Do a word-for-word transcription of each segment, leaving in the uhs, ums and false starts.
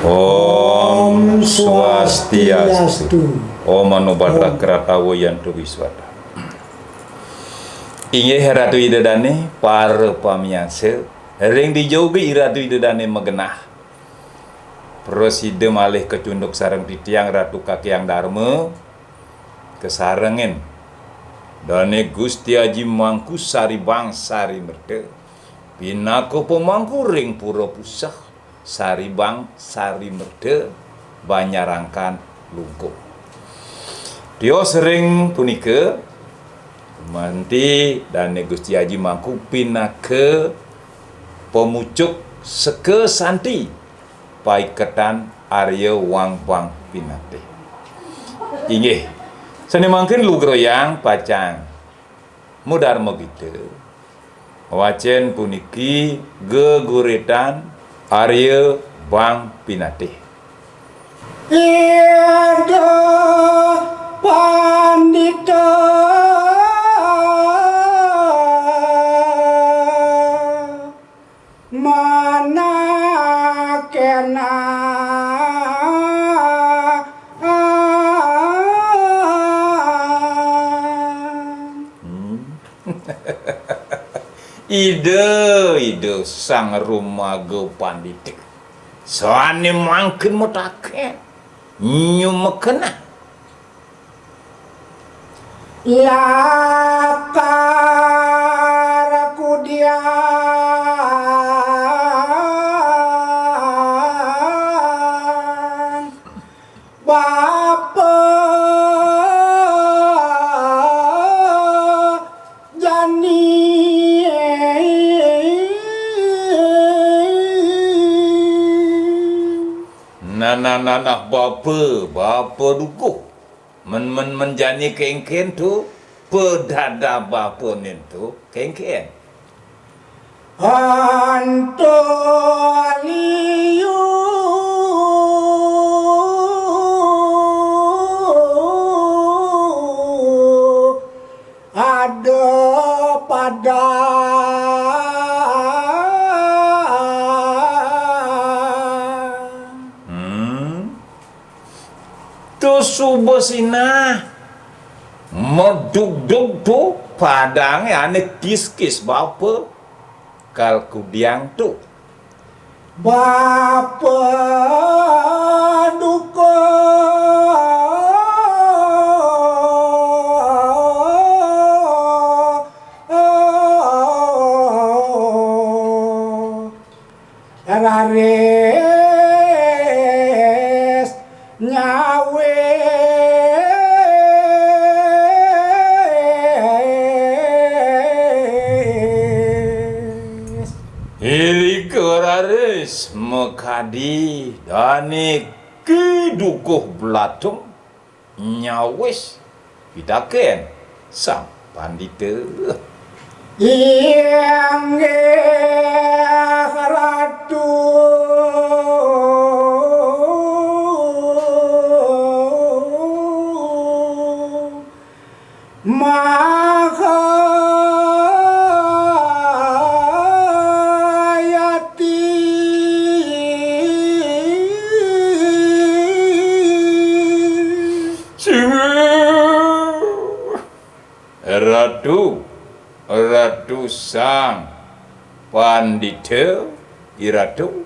Om Swastiastu. Om Mano Bhadragya Tawa Yantu Wiswata. Inggih Ratu Ida Dane, para pamiarsa, ring dija ugi Ratu Ida Dane magenah, prasida malih kacunduk sareng titiang Ratu Kakyang Darma, kasarengin Dane Gusti Aji Mangku Saribang Sarimerta, pinaka pamangku ring Pura Puseh, Saribang Sarimerta, Banjarangkan, Lungkung. Tios ring punika, manti Dane Gusti Aji Mangku pinaka pamucuk seka santi paiketan Arya Wang Bang Pinatih. Inggih, sane mangkin lugrayang pacang madarma gita, wacen puniki geguritan Arya Bang Pinatih. Ida Pandita manakena. Hmm. Ida, Ida Sang Rumaga Pandita, sane mangkin mataken, nyumekena. Lakar kudiang bapa jani. Nah, nah, nah, nah, bapa, bapa dukuh. Men, men, men jani kengken tu, padada bapa nen tu, kengken. Anto liu ada pada. Hmm. Tu suba sinah. Medugdug tu padange ane kiskis bapa. Kal kudiang tu. Bapa duka. Raris nyawis. Irika raris makadi dane Ki Dukuh Blatung nyawis pitaken Sang Pandita. Inggih Ratu. Mahayati. Singgih Ratu, Ratu Sang Pandita, Iratu.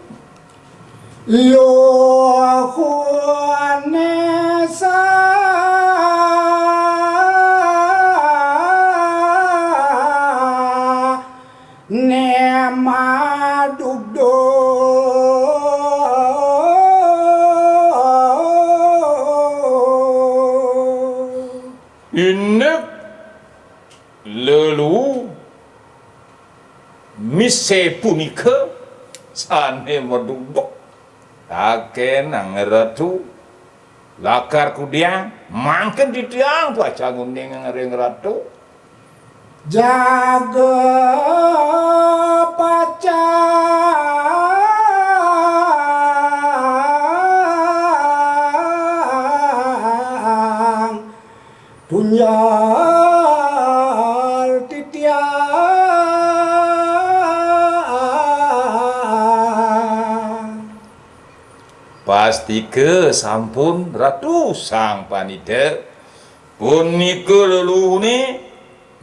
Luhune sane madugdug. Indik lelu mise punika sane madugdug. Taken Ratu, lakar kudiang mangkin titiang pacang uning ring Ratu. Jaga pacang tunjal titiang. Pastika sampun Ratu Sang Panida, punika leluhune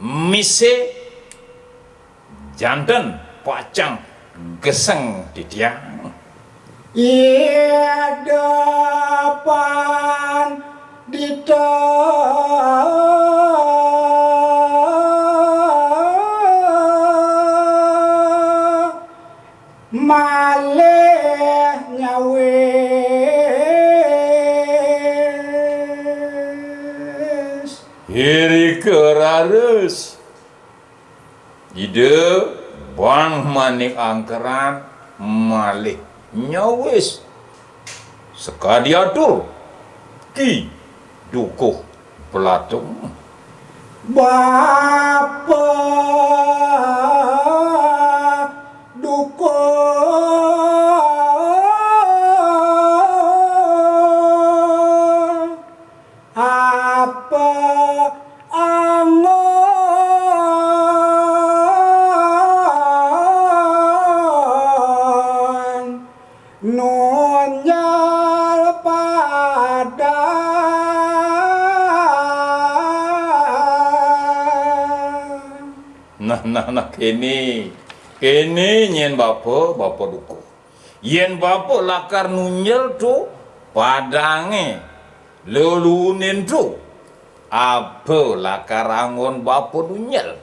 misi janten pacang geseng titiang. Ida Pandita malih nyawis. Irika raris Ida Bang Manik Angkeran malih nyawis sakadi atur Ki Dukuh Pelatung. Bapa Dukuh, apa anggon nunjal padang. Nah, nah, nah, kene. Kene nyen bapa, bapa Dukuh. Yen bapa lakar nunjel to padange leluhune to, apa lakar anggon bapa nunjel?